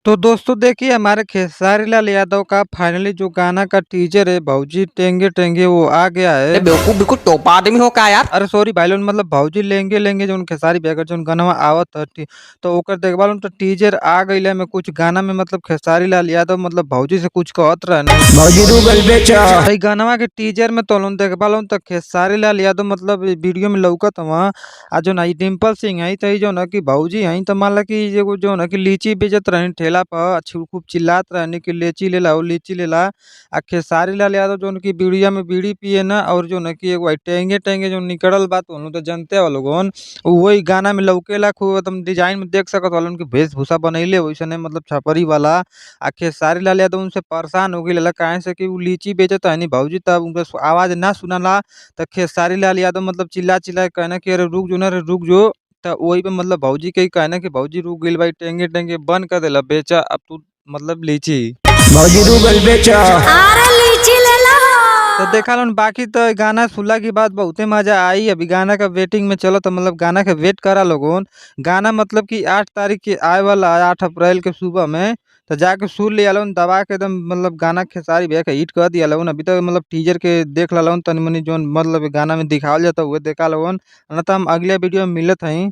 तो दोस्तों देखिए, हमारे खेसारी लाल यादव का फाइनली जो गाना का टीजर है भौजी टेंगे टेंगे वो आ गया है। अरे बेवकूफ, बिल्कुल टोपा आदमी हो का यार। अरे सॉरी भाई लोग, मतलब भौजी लेंगे लेंगे जो खेसारी भैया जो गाना आवत है तो ओकर देखभाल तो टीजर आ गई है। में कुछ गाना में मतलब खेसारी लाल यादव मतलब भौजी से कुछ कहत रहने भौजी रूगल बेचा। ई गानवा के टीजर में तो देखभाल तो खेसारी लाल यादव मतलब वीडियो में लौकत हवा आ जो ना डिम्पल सिंह है तो जो ना कि भौजी है तो मान ला कि एगो जो ना कि लीची बेचत रहनी ठेला पर, खूब चिल्लात रहनी कि लीची ले ला लीची ले ला। आ खेसारी लाल यादव जो कि बीड़िया में बीड़ी पिए ना और जो ना कि एगो टेंगे टेंगे जो निकलल बात तो जानते हो लोगन वही गाना में लौकेला खूब एकदम डिजाइन में देख सकत वालन कि वेशभूषा बनैले वैसने मतलब छपरी वाला। आ खेसारी लाल यादव उनसे परेशान हो गइल काहे से कि उ लीची बेचत हनी भौजी तब उनका आवाज ना सुनाला तो खेसारी लाल यादव मतलब चिल्ला चिल्ला के कहना कि अरे रुक जो ना, अरे रुक जो। तो वही पे मतलब भौजी के कहना कि भौजी रुक गइल भाई, टेंगे टेंगे बंद कर देला बेचा अब तू मतलब लीची। भौजी रूगल बेचा। अरे लीची ले ला। तो देखा लो बाकी तो गाना सुनला के बाद बहुते मजा आई। अभी गाना का वेटिंग में चलो तो मतलब गाना के वेट करा लोगन। गाना मतलब कि 8 तारीख के आए वाला है, 8 अप्रैल के सुबह में तो जाके सुन लिया लोन दबा के एकदम मतलब गाना खेसारी भैया के हिट कर दिया लोगन। अभी तक मतलब टीजर के देख ला लोन तनी मनी जोन मतलब गाना में दिखावल जाता उहे देखा लोगन, न तो हम अगले वीडियो में मिलत हई।